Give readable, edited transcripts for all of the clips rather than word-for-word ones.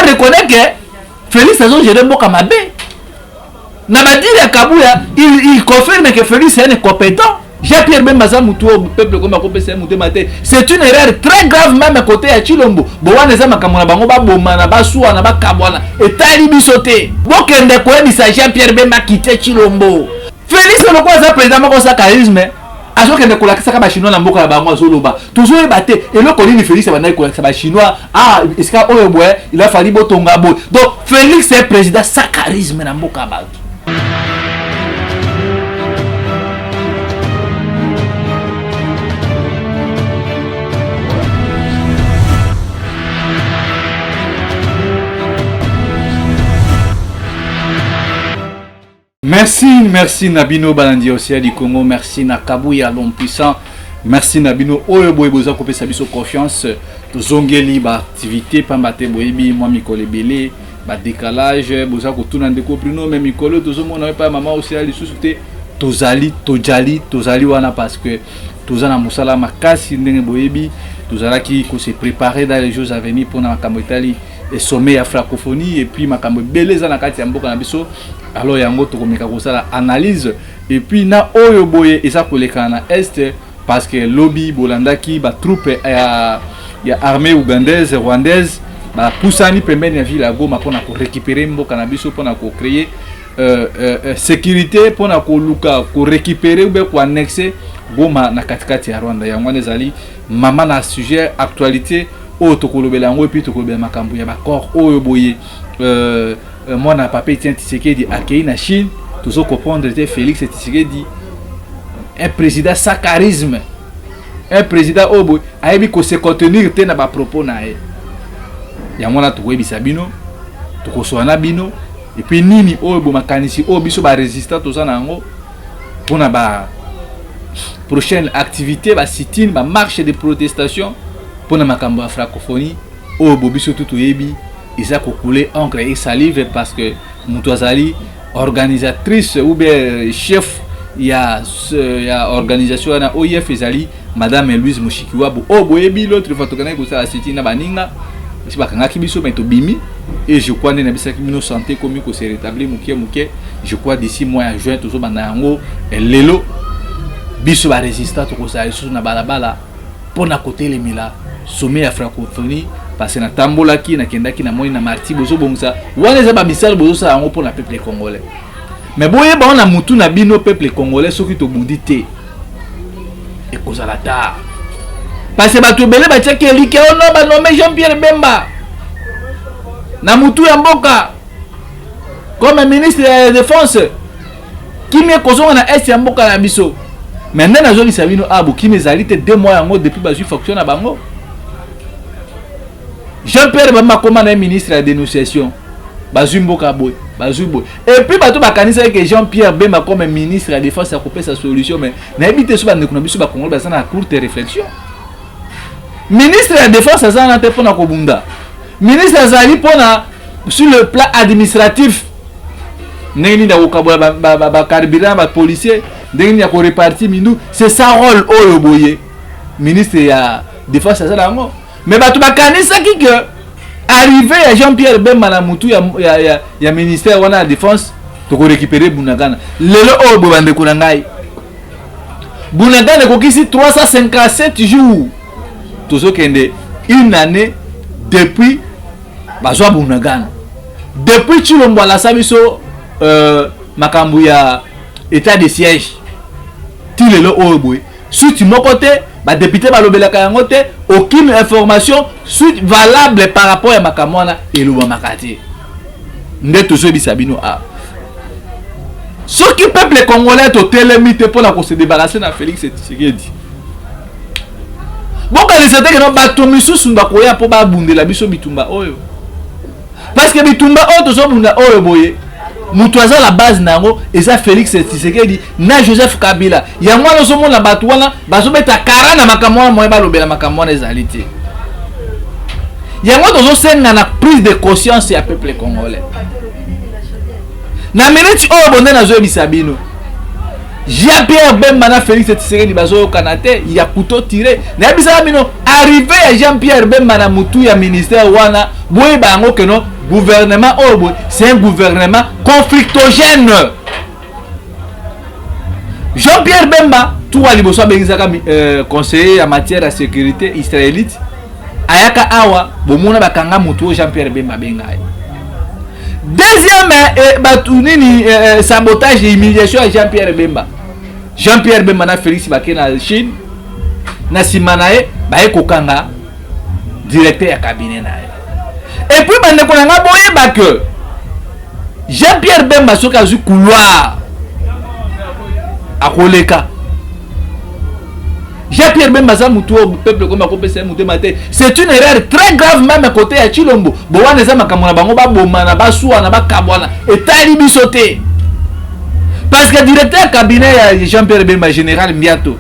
reconnaît que Félix azogere mboka mabe. Na badire ya Kabuya, il confirme que Félix est un incompétent. Jean-Pierre Bemba aza mutu oyo peuple komi akopesa ye motema te. C'est une erreur très grave même côté ya Tshilombo. Bowana eza makambo na bango, babomana, baswana, bakabwana, etali biso te. Bokende koyebisa Jean-Pierre Bemba kite Tshilombo. Félix lokola aza président moko sa charisme, azokende kolakisaka bachinois na mboka na bango, azoloba tozoyeba te eloko nini Félix abandaki kolakisa bachinois. Ah, esika oyo boye il a fallu botonga boye. Donc Félix est président sans charisme na mboka ya bato. Merci, merci Nabino balandi Océan du Congo, merci na Kabuya l'homme puissant, merci Nabino oyo boye boza kopesa biso confiance, tozongeli ba activité pamba te boyebi mwa mikolo ebele ba décalage boza kotuna ndeko Bruno mais mikolo tozomona epai mama Océan lisusu te. Tozali, tojali, tozali wana parce que toza na mosala makasi ndenge boyebi, tozalaki ko se préparer dans les jours à venir mpona makambo etali sommet ya francophonie et puis makambo ebele eza na kati ya mboka na biso. Alors yango tokomeka kosala analyse et puis na oyo boye eza kolekana na est parce que lobi bolandaki ba troupe ya armée ougandaise rwandaise bapusani pembeni ya ville ya Goma mpona korécupérer mboka na biso, mpona kocréer sécurité, mpona koluka korécupérer ou bien koannexer Goma na katikati ya Rwanda. Yango wana ezali mama na sujet actualité oyo tokolobela yango, et puis tokolobela makambo ya bacor oyo boye mwana papa Etienne Tshisekedi akei na Chine. Tozo comprendre te Félix Tshisekedi, un président sans charisme, un président oyo boye ayebi kose contenir te na bapropos na ye. Yango wana tokoyebisa bino, tokosola na bino et puis nini oyo bo makanisi oyo biso barésistant toza na yango mpona ba prochaine activité, basit-in, bamarche de protestation mpona makambo ya francophonie oyo bo biso tu toyebi eza kocouler encre et salive parce que moto azali organisatrice ou bien chef ya organisation wana OIF ezali madame Louise Mushikiwabo oyo boyebi. L'autre fois tokendaki kosala sit-in na baninga esi bakangaki biso mais tobimi et je crois nde nabisaki bino santé ekomi kose rétablir moke moke. Je crois d'ici mois ya juin tozobanda yango. Lelo biso barésistant tokozala lisusu na balabala mpona kotelemela sommet ya francophonie parce que natambolaki, nakendaki, namoni na marti bozobongisa wana eza bamisala bozosala yango mpona peuple congolais. Mais boyeba wana mutu na bino peuple congolais, soki tobundi te ekozala tard parce que bato ebele batiaki elike ono banommer Jean Pierre Bemba na mutu ya mboka comme ministre ya défense, kimia ekozonga na est ya mboka na biso. Mais nde nazolisa bino ah bokimi ezali te. 2 mois yango depuis bazwi fonction na bango, Jean Pierre Bemba akóma na ye ministre ya dénonciation. Bazwi mboka boye, bazwi boye et puis bato bakanisaki ke Jean Pierre Bemba comme ministre ya défense ya kopesa solution. Mais nayebi te so bandeko na biso bakongoli baza na courte réflexion. Ministre ya défense aza wana te mpona kobunda. Ministre azali mpona sur le plan administratif, ndenge nini ya kokabola bacarburant ya bapolicier, ndenge nini ya korepartir mindu. C'est ça rôle oyo boye ministre ya défense aza na yango. Mais bato bakanisaki ke arrivé ya Jean Pierre Bemba na mutu ya ministère wana ya défense, tokorécupérer Bunagana. Lelo oyo boye, bandeko na ngai, Bunagana ekokisi 357 jours, tozokende une année depuis bazwa Bunagana, depuis Tshilombo alasa biso makambo ya état de siège. Ti lelo oyo boye suite moko te, badéputé balobelaka yango te, aucune information suite valable par rapport ya makambo wana elobamaka te. Nde tozoyebisa bino a soki peuple congolais totelemi te mpona kose débarrasser na Félix Tshisekedi, bokanisa te keno bato misusu bakoya mpo babundela biso bitumba oyo, parce que bitumba oyo tozobunda oyo boye, moto aza la base na yango eza Félix Tshisekedi na Joseph Kabila. Yango wana ozomona bato wana bazobeta kara na makambo wana, moye balobela makambo wana ezali te. Yango tozosenga na prise de conscience ya peuple congolais. Na minute oyo bonde nazoyebisa bino, Jean-Pierre Bemba na Félix Tshisekedi bazoyokana te, ya couteau tiré. Nayebisaka bino arrivée ya Jean-Pierre Bemba na mutu ya ministère wana, boyeba yango que non, gouvernement oyo boye c'est un gouvernement conflictogène. Jean-Pierre Bemba tuwa liboso abengisaka conseiller ya matière ya sécurité israélite, ayaka awa, bomona bakanga mutu oyo Jean-Pierre Bemba abenga ye. Deuxième, bato nini, sabotage et humiliation ya Jean-Pierre Bemba. Jean-Pierre Bemba na Félix bake na Chine, na nsima na ye baye kokanga directeur ya cabinet na ye. Et puis, bandeko na nga, boyeba ke Jean-Pierre Bemba, soki azwi couloir, akoleka. Jean-Pierre Bemba aza mutu oyo peuple komi akopesa ye motema te. C'est une erreur très grave même côté ya Tshilombo. Bo wana eza makambo na bango, babomana, baswana, bakabwana, etali biso te, parce que directeur ya cabinet ya Jean-Pierre Bemba, général Mbiato,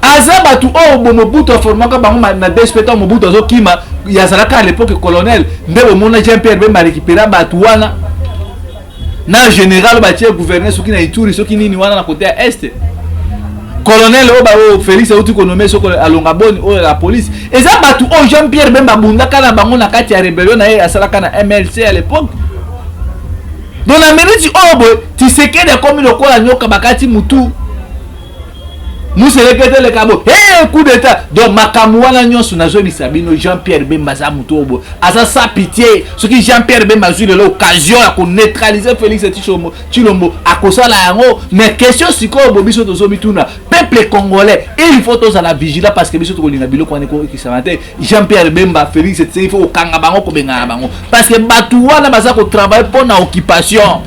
aza bato oyo bo Mobutu aformaka bango na DSP. Ntango Mobutu azokima, azalaka à l'époque colonel. Nde bomona Jean Pierre Bemba récupéra bato wana na général batie gouverneur soki na Ituri, soki nini wana na côté ya Est, colonel oyo baoyo Félix auti konommer, soki alonga boni, oyo la police. Eza bato oyo Jean Pierre Bemba abundaka na bango na kati ya rébellion na ye asalaka na MLC à l'époque. Donc na miniti oyo boye, Tshisekedi akomi lokola nyoka bakati mutu, museleke teleka bo, hey, coup d'état. Donc makambo wana nyonso nazoyebisa bino, Jean Pierre Bemba aza motu oyo boye aza sans pitié. Soki Jean Pierre Bemba azwi lelo occasion ya koneutraliser Félix Tshilombo, akosala yango. Mais question sikoyo bo biso tozomituna, peuple congolais, il faut tozala vigilant, parce que biso tokolinga biloko wana ekokisama te. Jean Pierre Bemba, Félix Tshisekedi, il faut kokanga bango, kobengana bango, parce que bato wana baza kotravailler mpo na occupation.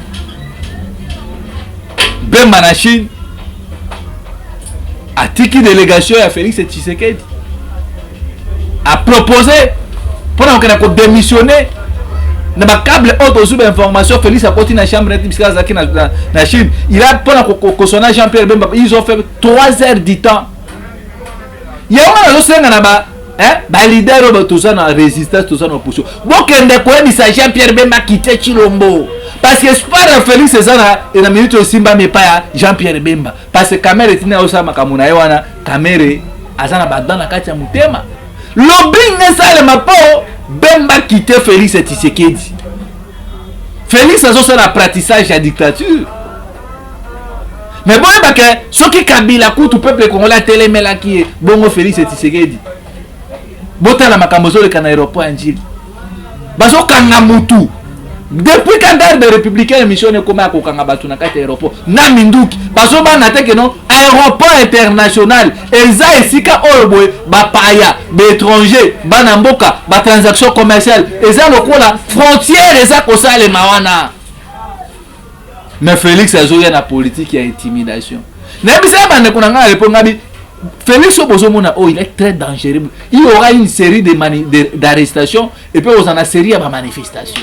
Bemba na Chine atiki délégation ya Félix Tshisekedi, apropose mpona kokende kodémissionner na bacable oyo tozwi bainformation. Félix akoti na chambre neti bisika azalaki na Chine, il a mpona kosona Jean Pierre Bemba, ils ont fait 3 heures du temps. Yango nazosenga na ba baleader oyo toza na résistance, toza na opposition, bokende koyebisa Jean Pierre Bemba kite Tshilombo, parce que espoir ya Félix eza na minute oyo esimbami epai ya Jean Pierre Bemba, parce que Kamerhe etina osala makambo na ye wana. Kamerhe aza na badan na kati ya motema. Lobbying esalema mpo Bemba kite Félix Tshisekedi. Félix azosala apprentissage ya dictature. Mais boyeba ke soki Kabila kutu, peuple congolais atelemelaki ye, bongo Félix Tshisekedi? Botala makambo ezoleka na aéroport ya Ndjili, bazokanga mutu depuis ka garde républicaine. Mission ekoma ya kokanga bato na kati ya aéroport na minduki. Bazobanga te ke non, aéroport international eza esika oyo boye bapaya, baétranger, bana mboka, batransaction commerciale eza lokola frontière eza kosalema wana. Mais Félix azoya na politique ya intimidation. Nayebisaka bandeko na ngai alepo ngabi, Félix oyo bozomona oyo, il est très dangereux. Il y aura une série d'arrestations et puis oza na série ya bamanifestation.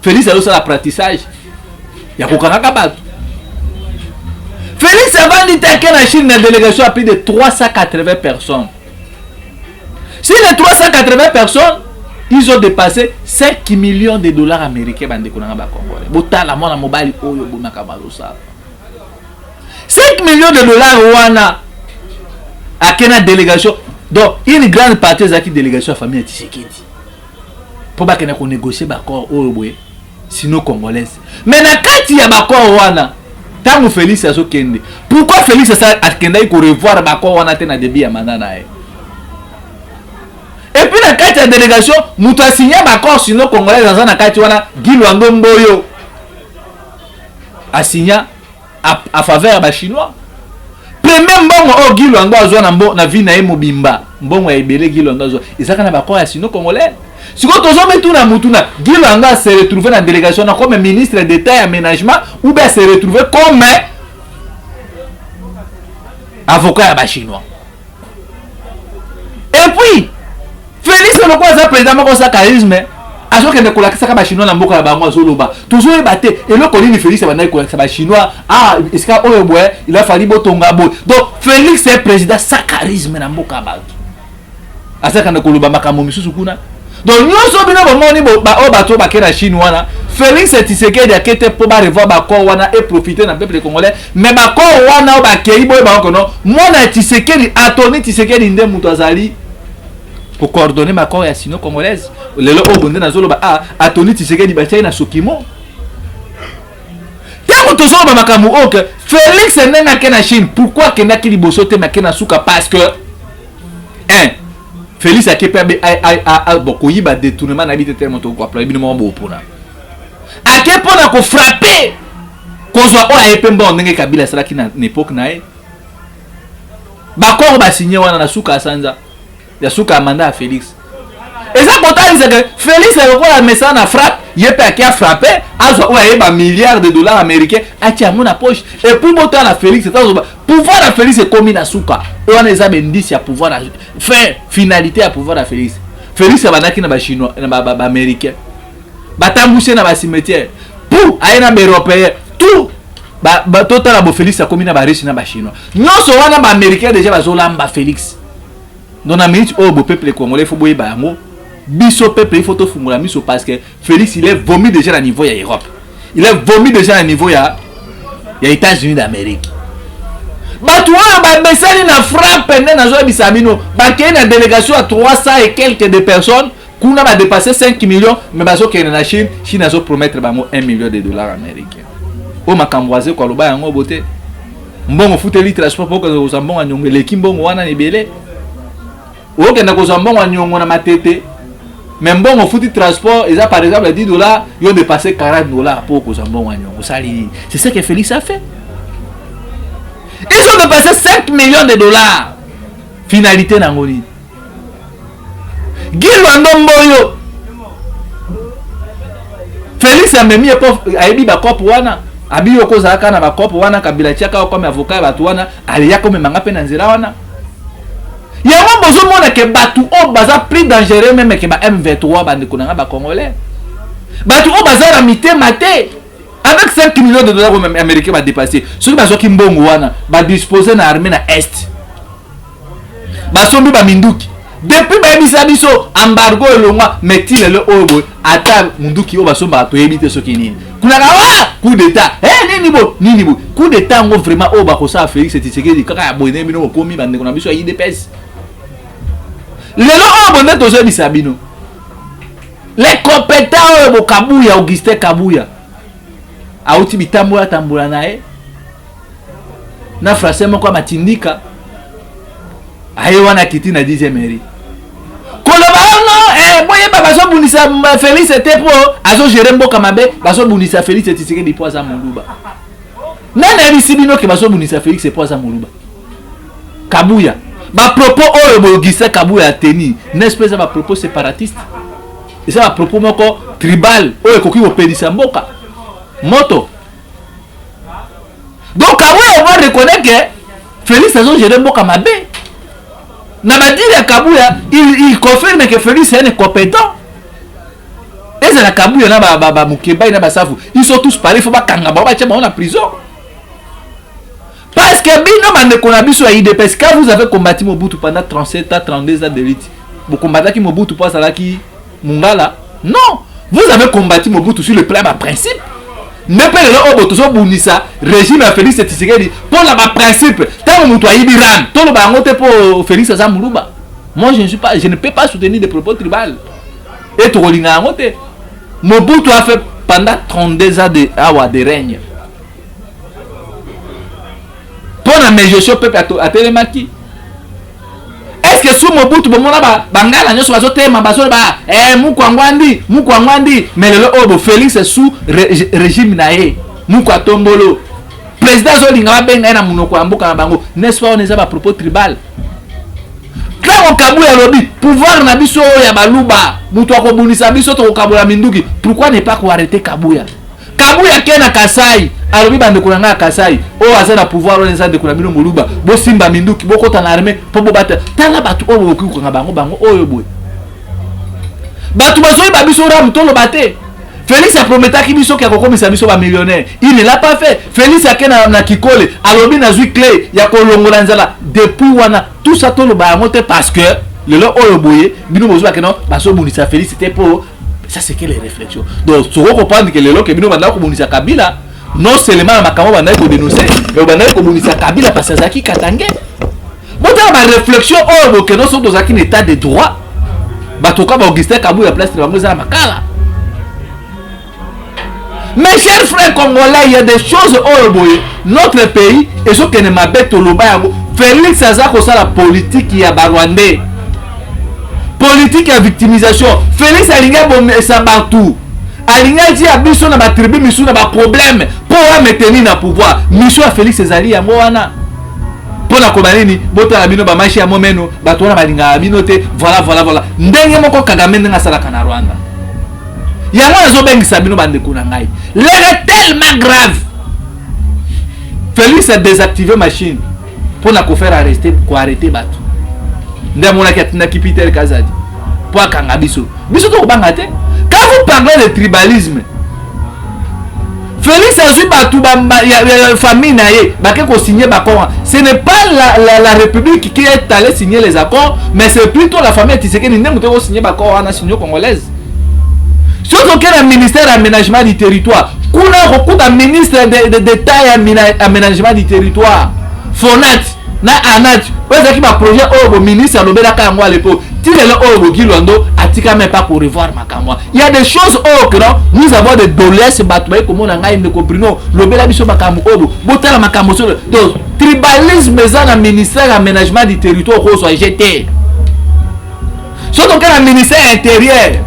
Félix azosala apprentissage ya kokangaka bato. Félix avandi te, ake na Chine na délégation ya plus de 380 personnes. Si les 380 personnes, ils ont dépassé 5 millions de dollars américains. Bandeko nanga bacongolais, botala mwana mobali oyo bomaka bazosala 5 millions de dollars wana. Ake na délégation, donc une grande partie ezalaki délégation ya famille ya Tshisekedi, mpo bakende konégocier baaccord oyo boye sino congolaise. Mais na kati ya baaccord wana, ntango Félix azokende, pourquoi Félix akendaki korevoir baaccord wana te na début ya mandat na ye? Et puis na kati ya délégation, moto asinya baaccord sino congolaise aza na kati wana, Guy Loando Mboyo, asinya a faveur ya bachinois. Premier mbongo oyo Guy Loando azwa na vie na ye mobimba, mbongo ya ebele Guy Loando azwa, ezaka na baaccord ya sino congolais. Sikoyo tozomituna mutuna: Guy Loando ase retrouve na délégation na comme ministre d'état ya aménagement ou bien ase retrouve comme avocat ya bachinois? Et puis Félix lokola aza président moko oza charisme, azokende kolakisaka bachinois na mboka na bango, azoloba. Tozoyeba te eloko nini Félix abandaki kolakisa bachinois. Ah, esika oyo boye, il a fallu botonga boye. Donc Félix est président sans charisme na mboka ya bato, azakanda koloba makambo misusu kuna. Donc nyonso bino bomoni oyo bato oyo bake na Chine wana, Félix Tshisekedi ake te mpo barevoir baaccord wana et profiter na peuple congolais, mais baaccord wana oyo bakei, boye bango kono mwana ya Tshisekedi, Atoni Tshisekedi, nde moto azali kocoordonner baaccord ya sino congolaise. Lelo oyo bonde nazoloba, a Atoni Tshisekedi batiaki na Sokimo. Ntango tozoloba makambo oyo ke Félix ndenge ake na Chine, pourquoi akendaki liboso te, mais ake na suka? Parce que un Félix ake mpe bon, koyiba, détournement, nayebi te, tellement tokoapplaudi bino moko bopona. Ake mpona kofrapper, kozwa oyo aye mpe mbongo ndenge Kabila asalaki na époque na ye. Baaccord basigner wana na suka ya sanza ya suka ya mandat ya Félix eza kotalisa ke Félix lokola mesana na frappe, ye mpe ake afrapper, azwa oyo ayeba milliard de dollars américain, atia yango na poche. Et puis botala Félix, tazoba pouvoir ya Félix ekomi na suka. Oyo wana eza bendisi ya pouvoir ya fin, finalité ya pouvoir ya Félix. Félix abandaki na bachinois, na baaméricain, batambwisi na bacimetière pour aye na baeuropéen tout. Totala bo Félix akomi na barusse na bachinois nyonso wana, baaméricain déjà bazolamba Félix. Donc na minute oyo bo, peuple congolais, il faut boyeba yango, biso peuple, il faut tofungola miso, parce que Félix, il est vomi déjà na niveau ya Europe, il est vomi déjà na niveau ya États-Unis d'Amérique. Bato oyo bamesani na frappe nde nazoyebisa bino, bakei na délégation ya 300 et quelques de personnes kuna, badépassé 5 millions, mais bazokende na Chine. Chine azopromettre bango 1 million de dollars américain. Oyo makambo aze koloba yango bo te. Mbongo futeli transport mpo okende kozwa mbongo ya niongo eleki mbongo wana na ebele. Okende kozwa mbongo ya niongo na Matete, mais mbongo ofuti transport eza par exemple 10 dollars, yo dépassé 40 dollars mpo okozwa mbongo ya niongo. Osali nini? C'est ce que Félix a fait. Ils ont dépassé 5 millions de dollars. Finalité nango nini? Guy Loando Mboyo, Félix amemi ye mpo ayebi bakope wana, abi yo kozalaka na bakope wana, Kabila tiaka comme avocat ya bato wana, aleya komemanga mpe na nzela wana. Yango bozomona ke bato oyo baza plus dangereux même ke ba M23. Bandeko na nga bacongolais, bato oyo baza na mitema te, avec 5 millions de dollars américain badépassé, soki bazwaki mbongo wana, badispose na armée na Est, basombi baminduki. Depuis bayebisa biso embargo elongwa, mais ti lelo oyo boye, ata munduki oyo basombaka toyebi te soki nini. Kunaka wa coup d'état, eh, nini bo nini boye, coup d'état yango vraiment oyo bakosala Félix Tshisekedi kaka ya boye. Ndenge bino bokomi bandeko na biso ya UDPS, lelo oyo bonde tozoyebisa bino, les compétents oyo bokabuya, Augustin Kabuya auti bitambola tambola na ye na français moko ya matindika, aye wana akiti na 10e mairie koloba ono, eh, boyeba bazobundisa Félix te mpo azogérer mboka mabe, bazobundisa Félix Tshisekedi mpo aza moluba. Nani ayebisi bino ke bazobundisa Félix mpo aza moluba? Kabuya, bapropos oyo boyogisa Kabuya ateni, n'est-ce pas eza bapropos séparatiste, eza bapropos moko tribal oyo ekoki kopelisa mboka moto. Donc Kabuya, on va reconnaître que Félix azogérer mboka mabe. Na badires ya Kabuya, il confirme que Félix est un incompétent. Ezala Kabuya na bamukebai na basafu, ils sont tous pareil. Faut bakanga bango, batia bango na prison, parce que bino bandeko na biso ya UDPS, quand vous avez combattu Mobutu pendant 37 ans, 32 ans de lutte, bokombataki Mobutu mpo azalaki mongala? Non, vous avez combattu Mobutu sur le plan ya baprincipe. Nde mpe lelo oyo tozobundisa régime ya Félix Tshisekedi mpo na baprincipe. Ntango moto ayibi RAM, toloba yango te mpo Félix aza moluba. Moi, je ne suis pas, je ne peux pas soutenir des propos tribal et tokolinga yango te. Mobutu a fait pendant 32 ans de awa de règne mpo na mégestion, peuple atelemaki. Est ce que sous Mobutu bomona bangala nyonso bazotema, bazoloba eh, mukwangwandi, mukwangwandi? Mais lelo oyo bo Félix, sous régime na ye, mukwa tombolo président azolinga babenga ye na monoko ya mboka na bango, n'est-ce pas? Wana eza bapropos tribal. Ntango Kabuya alobi pouvoir na biso oyo ya baluba, moto akobundisa biso tokokabola minduki, pourquoi ne pas koarrêter Kabuya? Kabuya ke na Kasai, alobi: bandeko na ngai ya Kasai, oyo aza na pouvoir oyo eza ndeko na bino moluba, bosimba minduki, bokɔta na armée mpo bobata. Tala bato oyo bokoki kokanga bango, bango oyo boye, bato bazoyeba biso RAM, toloba te. Félix aprometaki biso ke akokomisa biso bamillionnaire, il ne l'a pas fait. Félix ake na Kikole, alobi nazwi clé ya kolongola nzala. Depuis wana, tout ça toloba yango te, parce que lelo oyo boye bino bozobake no bazobundisa Félix te mpo Ça, c'est quelle réflexion? Donc soko comprendre que lelo ke bino bandaki kobundisa Kabila, non seulement na makambo bandaki kodénoncer, mais bandaki kobundisa Kabila parce que azalaki katangais. Botala baréflexion oyo bokende. Soki tozalaki na état de droit, bato ka ba Augustin Kabuya, place na bango eza na Makala. Mes chers frères congolais, il y a des choses oyo boye, notre pays ezokende mabe. Toloba yango, Félix aza kosala politique ya Barwandais, politique ya victimisation. Félix alingi abomesa bato, alingi atia biso na batribu misusu na baproblème mpo amaintenir na pouvoir. Mission ya Félix ezali yango wana. Mpo na koba nini? Botala bino bamashi ya momeno, bato wana balingaka bino te. Voilà, voilà, voilà. Ndenge moko Kagame ndenge asalaka na Rwanda. Yango nazobengisa bino, bandeko na ngai, l'heure est tellement grave. Félix a désactivé machine mpo na kofaire arrêter, koarrêter bato. Nde amonaki atindaki Peter Kazadi mpo akanga biso. Biso tokobanga te. Quand vous parlez de tribalisme, Félix azwi bato ya famille na ye, bake kosigner baaccord. Ce n'est pas la République qui est allée signer les accords, mais c'est plutôt la famille ya Tshisekedi nde moto ekosigne baaccord wana, signo congolaise. Soki oke na ministère ya aménagement du territoire, kuna okokuta ministre d'état ya aménagement du territoire, Fonat na Anat, oyo ezalaki baprojet oyo boministre alobelaka yango à l'époque. Ti lelo oyo bo Guy Loando atikami pa korevoir makambo. Il y a des choses oyo que non, nous avons des doléances. Bato baye komona ngai: "Ndeko Bruno, lobela biso makambo oyo." Botala makambo so. Donc tribalisme eza na ministère ya aménagement du territoire, okozwa gt. Soki oke na ministère intérieur,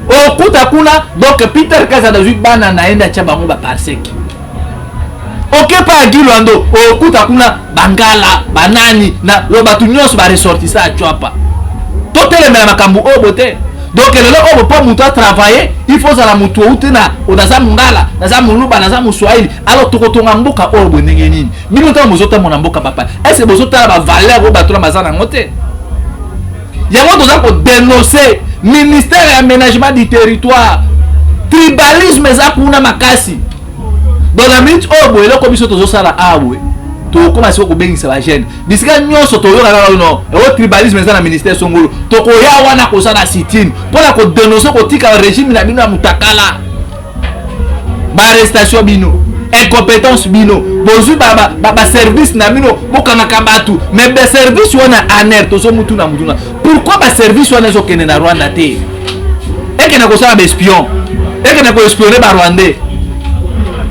okuta kuna donc Peter Kazadi azwi bana na ye nde atya bango baparseki. Oke pa ya Guy Loando, okuta kuna Bangala, banani na lo, bato nyonso baressortissant ya Tshuapa. Totelemela makambo oyo bo te. Donc lelo oyo, mpo moto atravaille, il faut ozala motu outi na, naza Mongala, naza Moluba, naza Moswahili. Alors tokotonga mboka oyo boye ndenge nini? Bino ntango bozotambola na mboka bapa, est-ce bozotala bavaleur oyo bato na baza nango te? Yango toza kodénoncer ministère ya aménagement du territoire, tribalisme eza kuna makasi. Donc na minute oyo boye, eloko biso tozosala awa boye, tokóma sikoyo kobengisa bajeune bisika nyonso. Toyoka kaka no oyo tribalisme eza na ministère songolo, tokoya wana kosala sit-in mpona kodénoncer, kotika régime na bino ya mutakala, baarrestation bino, incompétence bino. Bozwi baservice na bino, bokangaka bato, mais baservice wana ANR, tozomutuna mutuna: pourquoi baservice wana ezokende na Rwanda te, ekende kosala baespion, ekende koespionner Barwandais?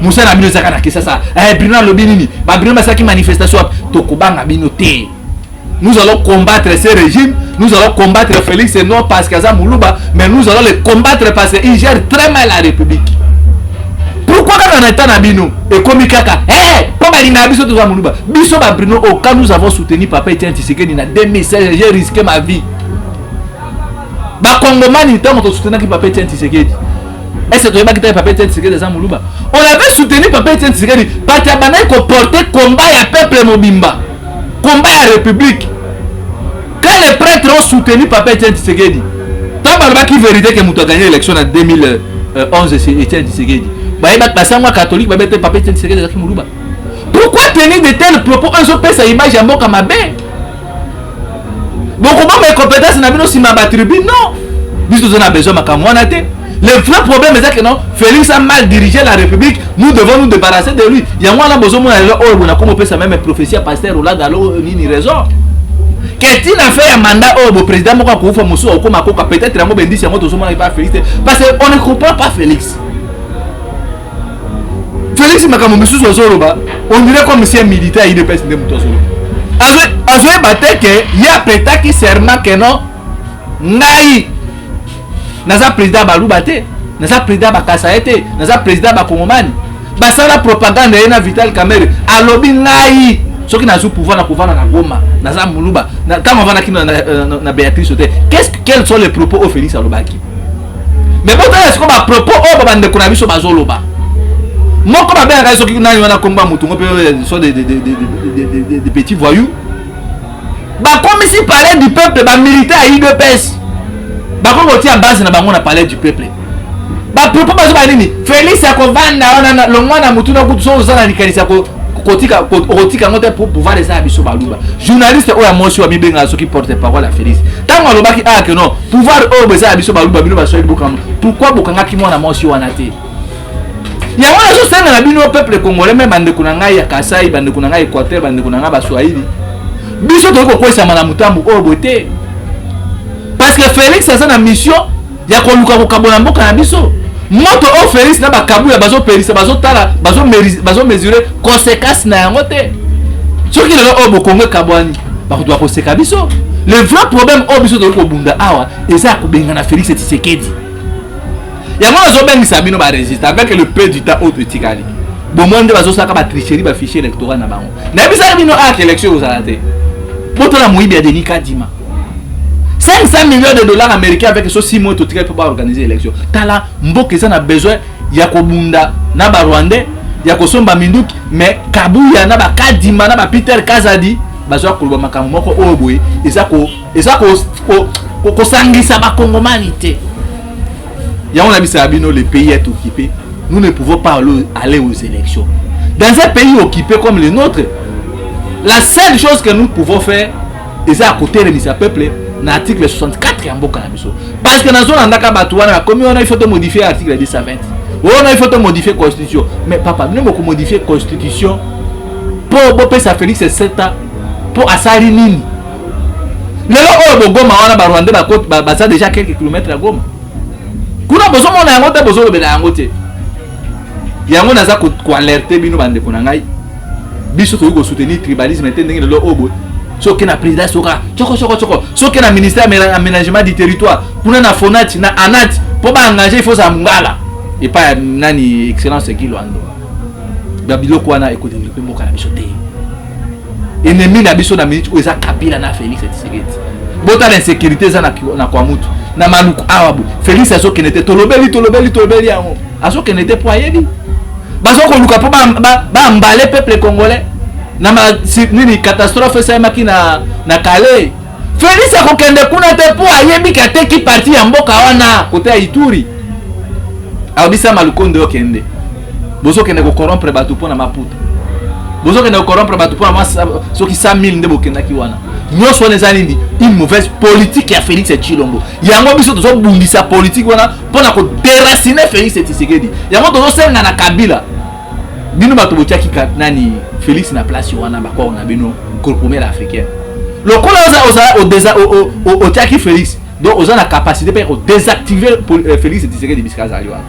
Mosala na bino ezaka na Kisasa. Bruno alobi nini? Babruno basalaki manifestation wapi? Tokobanga bino te. Nous allons combattre ce régime, nous allons combattre Félix, et non parce qu'aza moluba, mais nous allons le combattre parce qu'il gère très mal la République. Pourquoi kaka na état na bino ekomi kaka mpo balingaka biso, toza moluba? Biso Babruno oyo, quand nous avons soutenu papa Etienne Tshisekedi na 2016, j'ai risqué ma vie. Bakongomani, ntango tosoutenaki papa Etienne Tshisekedi, est-ce toyebaki te papa Etienne Tshisekedi eza moluba? On avait soutenu papa Etienne Tshisekedi parce que abandaki koporter combat ya peuple mobimba, combat ya République. Quand les prêtres ont soutenu papa Etienne Tshisekedi, ntango balobaki vérité ke moto agagné élection na 2011, c'est Etienne Tshisekedi, bayebaki, basango catholique bayebi te papa Etienne Tshisekedi azalaki moluba. Pourquoi tenir de tels propos oyo ezopesa image ya mboka mabe? Bokobamba incompétence na bino nsima ya batribu. Non, biso toza na besoin makambo wana te. Le vrai problème eza que non, Félix a mal dirigé la République, nous devons nous débarrasser de lui. Yango wana bozomona lelo oyo bona komo opesa même prophétie ya pasteur Rolanda. Alo nini raison ke ntina fe ya mandat oyo bo président moko akokufa, mosusu akokoma koka peut-être. Yango bendisi yango tozomona pa Félix te, parce que on ne comprend pas Félix. Félix, makambo misusu azoloba, on dirait comme si un militaire ya UDPS nde moto azoloba. Azoyeba te ke ye aprêtaki serment ke non, ngai naza président ya Baluba te, naza président ya Bakasaye te, naza président ya Bakongomani. Basala propagande ye na Vital Kamerhe, alobi: "Ngai soki nazwi pouvoir na kovanda na Goma, naza Moluba." Ntango avandaki na Béatrice te, quels sont les propos oyo Félix alobaki? Mais botala sikoyo bapropos oyo babandeko na biso bazoloba. Moko babengaka ye soki nani wana, komba motu ngo mpe, sont des petits voyous. Bakomisi palais du peuple, bamilitaire ya UDPS bakoki kotia base na bango na palais du peuple. Bapropos bazoba nini? Félix akovanda wana, longwa na motu na kutu. So oza na likanisi ya Kotika, okotika yango te pour pouvoir eza ya biso baluba. Journaliste oyo ya mwasi oyo amibengaka soki porte parole ya Félix, ntango alobaki ah que non, pouvoir oyo eza ya biso baluba, bino baswahili bokanga, pourquoi bokangaki mwana mwasi wana te? Yango nazosenga na bino peuple congolais, me bandeko na ngai ya Kasai, bandeko na ngai Équateur, bandeko na ngai Baswahili, biso tokoki kokwesama na motambu oyo boye te, parce que Félix aza na mission ya koluka kokabola mboka na biso. Moto oyo Félix na bakabuya bazopelisa, bazotala, bazomesure conséquence na yango te. Soki lelo oyo bokongo ekabwani, bakotoka koseka biso. Le vrai problème oyo biso tokoki kobunda awa eza ya kobengana Félix Tshisekedi. Yango nazobengisa bino baresiste avec le peu du temps oyo totikali. Bomoi nde bazosalaka batricherie, bafichier électoral na bango. Nayebisaki bino ake élection ekozala te. Botala moyibi ya Denis Kadima, 500 millions de dollars américains avec so 6 mois totikali mpo baorganiser élection. Tala, mboka eza na besoin ya kobunda na Barwandais, ya kosomba minduki, mais Kabuya na bakadima na bapeter Kazadi bazwa koloba makambo moko oyo boye eza kosangisa bakongomani te. Yango nabisaka bino, le pays est occupé, nous ne pouvons pas aller aux élections dans un pays occupé comme le nôtre. La seule chose que nous pouvons faire eza ya kotelemisa peuple na article 64 ya mboka na biso, parce que nazolandaka bato wana bakomi wana, il faut to modifier article 220 wana, il faut to modifier constitution. Mais papa, bino bokomodifier constitution mpo bopesa Félix 7 ans, mpo asali nini? Lelo oyo bogoma wana, Barwandais baza déjà quelques kilomètres ya Goma kuna. Bozomona yango te, bozolobela yango te. Yango naza koalerte bino, bandeko na ngai, biso tokoki kosoutenir tribalisme te. Ndenge lelo oyo boye, soki na présidence oka tsoko tsoko tsoko, soki na ministère ya aménagement du territoire kuna, na Fonat, na Anat, mpo baengage, il faut ozala mongala epai ya nani, excellence Guy Loando. Babiloko wana ekodéveloppe mboka na biso te. Ennemi na biso na minute oyo eza Kabila na Félix Tshisekedi. Botala insécurité eza na Kwamutu, na Maluku awa boye. Félix azokende te. Tolobeli, tolobeli, tolobeli yango, azokende te mpo ayebi bazokoluka mpo bambale peuple congolais na nini. Catastrophe esalemaki na Kale, Félix akokende kuna te mpo ayebi ke ateki parti ya mboka wana kote ya Ituri. Alobisa Malukonde, okende, bozokende kocorrompre bato mpo na maputa, bozokende kocorrompre bato mpo na soki 100 000 nde bokendaki wana. Nyonso wana eza nini? Une mauvaise politique ya Félix Tshilombo. Yango biso tozobundisa politique wana mpona kodéraciner Félix Tshisekedi. Yango tozosenga na Kabila, bino bato botiaki nani, Félix na place wana, bakor na bino, groupement africain, lokola otiaki Félix, donc oza na capacité mpe kodésactiver Félix Tshisekedi bisika azali wana.